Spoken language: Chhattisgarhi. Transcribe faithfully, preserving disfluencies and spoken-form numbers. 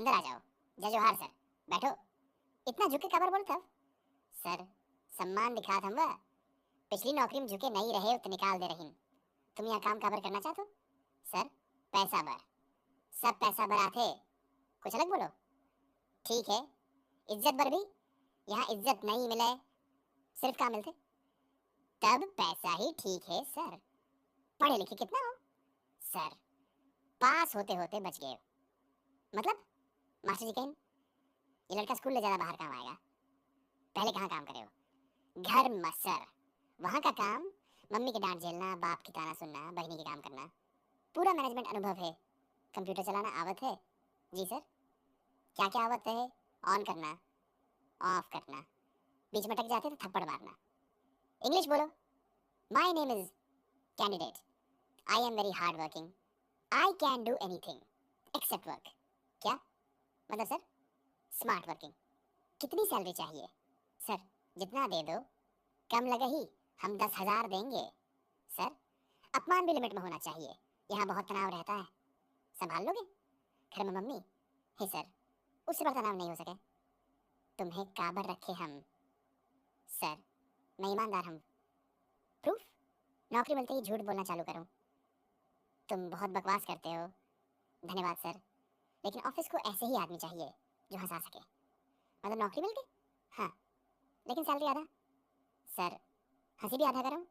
अंदर आ जाओ। जय जोहार सर। बैठो। इतना झुक के काबर बोलथव? सर, सम्मान दिखात हंव। पिछली नौकरी में झुके नइ रहे त निकाल दे रहिन। तुम यहाँ काम काबर करना चाहत हो? सर, पैसा बर। सब पैसा बर आथे, कुछ अलग बोलो। ठीक है, इज्जत बर भी? यहाँ इज्जत नइ मिले, सिर्फ काम मिलथे। तब पैसा ही ठीक है सर। पढ़े लिखे कितना हो? सर, पास होते होते बच गए। मतलब? मास्टर जी कहिन, ये लड़का स्कूल ले ज्यादा बाहर काम आएगा। पहले कहाँ काम करे हो? घर में सर। वहाँ का काम मम्मी के डांट झेलना, बाप की ताना सुनना, बहिनी के काम करना, पूरा मैनेजमेंट अनुभव है। कंप्यूटर चलाना आवत है? जी सर। क्या क्या आवत है? ऑन करना, ऑफ करना, बीच में अटक जाते तो थप्पड़ मारना। इंग्लिश बोलो। My name is candidate. I am very hard working. I can do anything except work. क्या? मतलब सर, स्मार्ट वर्किंग। कितनी सैलरी चाहिए? सर, जितना दे दो, कम लगही, हम दस हजार देंगे। सर, अपमान भी लिमिट में होना चाहिए, यहाँ बहुत तनाव रहता है। संभाल लोगे? घर में मम्मी, हे सर, उससे बड़ा तनाव नहीं हो सके। तुम्हें काबर रखे हम? सर, मैं ईमानदार हूँ। प्रूफ? नौकरी मिलते ही झूठ बोलना चालू करूँ। तुम बहुत बकवास करते हो। धन्यवाद सर, लेकिन ऑफिस को ऐसे ही आदमी चाहिए जो हंसा सके। मतलब नौकरी मिल गई? हाँ, लेकिन सैलरी आधा। सर, हंसी भी आधा करूँ?